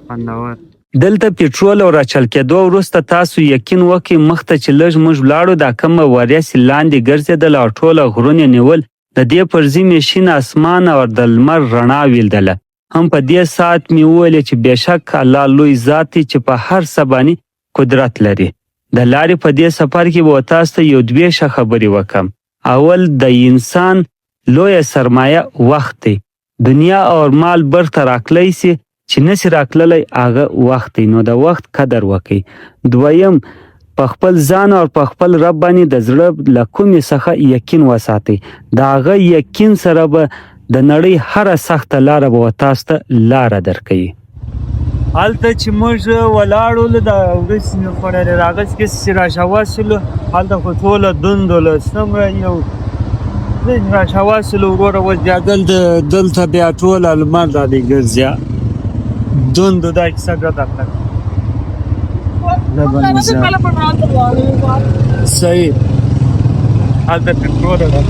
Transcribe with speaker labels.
Speaker 1: خوندور.
Speaker 2: دلته پټرول او راچل کېدو وروسته تاسو یقین وکړئ، مخته چې لږ موږ ولاړو، دا کومه وریځ چې لاندې ګرځېدله او ټوله غرونه نیول، د دې پر ځای مې شین اسمان او د لمر رڼا ولیدله. هم په دې ساعت مې وویل چې بېشک الله لوی ذات دی چې په هر څه باندې قدرت لري. د لارې په دې سفر کې به تاسو ته یو دوې ښه خبرې وکړم. اول، د انسان لویه سرمایه وخت دی. دنیا او مال برته راکلی سي، چې نسی راکللی هغه وخت دی، نو د وخت قدر وکړئ. دویم، په خپل ځان او په خپل رب باندې د زړه له کومې څخه یقین وساتئ. د هغه یقین سره به د نړۍ هره سخته لاره به تاسو ته لاره درکوي. هلته چې موږ ولاړو، دا ورځ مې خوړلې راغستې کې چې راشاوه شولو، هلته خو ټوله دوندو له څومره یو راشاوه شولو. وروره، اوس بیا دلته بیا ټوله لمر را دی ګرځي، دوندو دا کیسه ګرځه. صحیح، هلته پټرول ده.